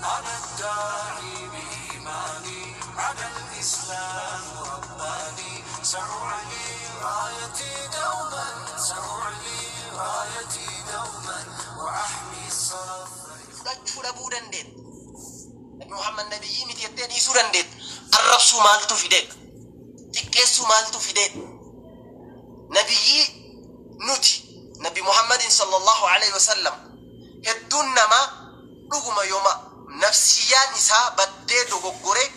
أنا الداعي بإيماني على الإسلام رباني، سأعلي رايتي دوما، سأعلي رايتي دوما وأحمي الصف. Fudhachuu dhabuu dandeetta. Nabi Muhammad nabiyyii miti jettee dhiisuu dandeetta. Arrabsuu maaltu fideedha? Xiqqeessuu maaltu fideedha? Nabiyyii nuti Nabi Muhammadin sallallahu alaihi wasallam hedduun namaa dhuguma yooma nafsiyyaan isaa baddee dogoggoree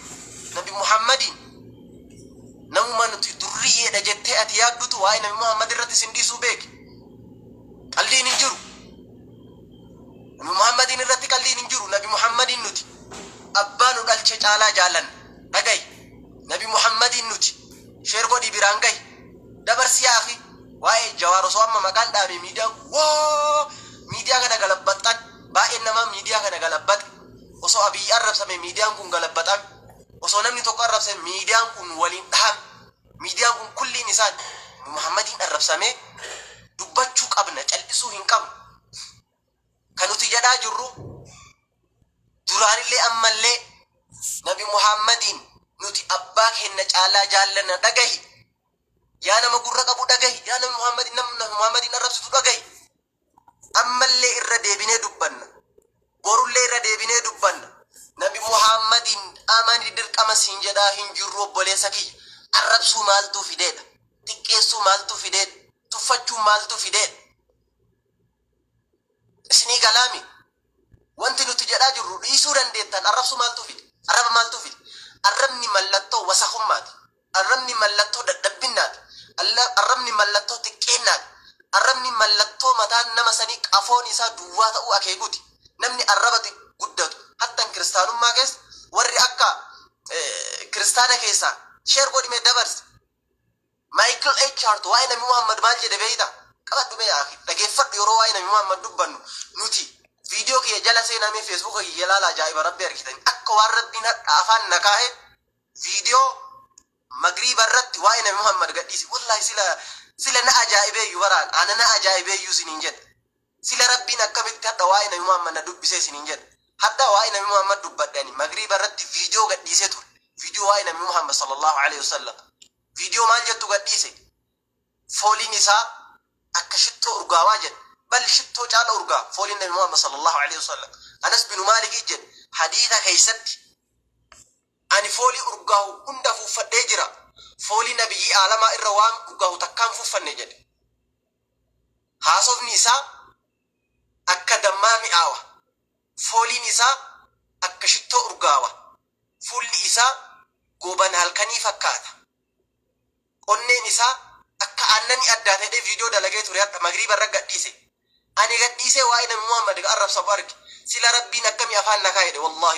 Nabi Muhammadin namuma nuti durriyyeedha jettee ati yaaddutu waa'ee Nabi Muhammad irratti isin dhiisuu beeki. Qalliin hin jiru. Nabi Muhammadin irratti qalliin hin jiru. Nabi Muhammadin nuti abbaa nu dhalche caalaa jaalanna. Dhagayi. Nabi Muhammadin nuti share godhii biraan gahi. Dabarsi yaafi waa'ee Jawaar osoo amma maqaan dhaame miidiyaa woo miidiyaa kana galabbaxxan, baay'een namaa miidiyaa kana galabbaxe. Osoo Abiyyi arrabsame miidiyaan kun galabbaxame. Osoo namni tokko arrabsame miidiyaan kun waliin dhahame. Miidiyaan kun kulliin isaan Nabi Muhammadiin arrabsamee dubbachuu qabna, cal'isuu hin qabnu. Kan nuti jedhaa jirru duraanillee ammallee Nabi Muhammadiin nuti abbaa keenya caalaa jaallanna. Dhagahi. Yaa nama gurra qabu dhagahi. Yaa Nabi Muhammadin, nama Muhammadiin arrabsitu dhagahi. Ammallee irra deebinee dubbanna. Borullee irra deebinee dubbanna. Nabi Muhammadiin amani dirqama siin jedhaa hin jirru, obboleessa kiyya. Arrabsuu maaltu fideedha? Xiqqeessuu maaltu fideedha? Tuffachuu maaltu fideedha? Isinii galaami. Wanti nuti jedhaa jirru dhiisuu dandeettan, arrabsuu maaltu fide? Arraba maaltu fide? Arrabni mallattoo wasakummaati. Arrabni mallattoo dadhabbinnaati. Arrabni mallattoo xiqqeennaati. Arrabni mallattoo mataan nama sanii qafoon isaa duwwaa ta'uu akeekuti. Namni arrabati guddatu hattan kiristaanummaa keessa warri akka kiristaana keessaa share godhime dabarse. Michael H. Hart waa'ee Nabi Muhammad maal jedhe beeyta? Qabadhu mee akhi, dhageeffadhu. Yeroo waa'ee Nabi Muhammad dubbannu nuti viidiyoo kiyya jala seenamee Feesbuuka kiyya ilaala. Ajaa'iba Rabbi argitan akka waan Rabbiin hadha afaan na kaa'e viidiyoo magriiba irratti waa'ee Nabi Muhammad gadhiise. Wallahi sila na ajaa'ibeeyyu baraan ana na ajaa'ibeeyyuu isiniin jedha. Sila Rabbiin akkamitti hadha waa'ee Nabi Muhammad na dubbisee isiniin jedha. Hadha waa'ee Nabi Muhammad dubbadhe ani magriiba irratti viidiyoo gadhiisee ture. Viidiyoo waa'ee Nabi Muhammad sallallahu alaihi wasallam. Viidiyoo maal jettu gadhiise? Fooliin isaa akka shittoo urgaawaa jedhe. Bal shittoo caala urgaa fooliin Nabi Muhammad sallallahu alaihi wasallam. Anas binu Maalik jedhe hadiisa keessatti, "Ani foolii urgaahu hunda fuuffadhee jira. Foolii nabiyyii aalamaa irra waan urgaahu takkaan fuuffanne" jedhe. Haasofni isaa akka dammaa mi'aawa. Fooliin isaa akka shittoo urgaawa. Fuulli isaa gooban halkanii fakkaata. Onneen isaa akka aannanii addaa ta'ee viidiyoo dalagee ture, hadha magriiba irra gadhiise. Ani gadhiisee waa'ee Nabi Muhammad arrabsamu arge. Sila Rabbiin akkamii afaan na kaa'edhe wallahi.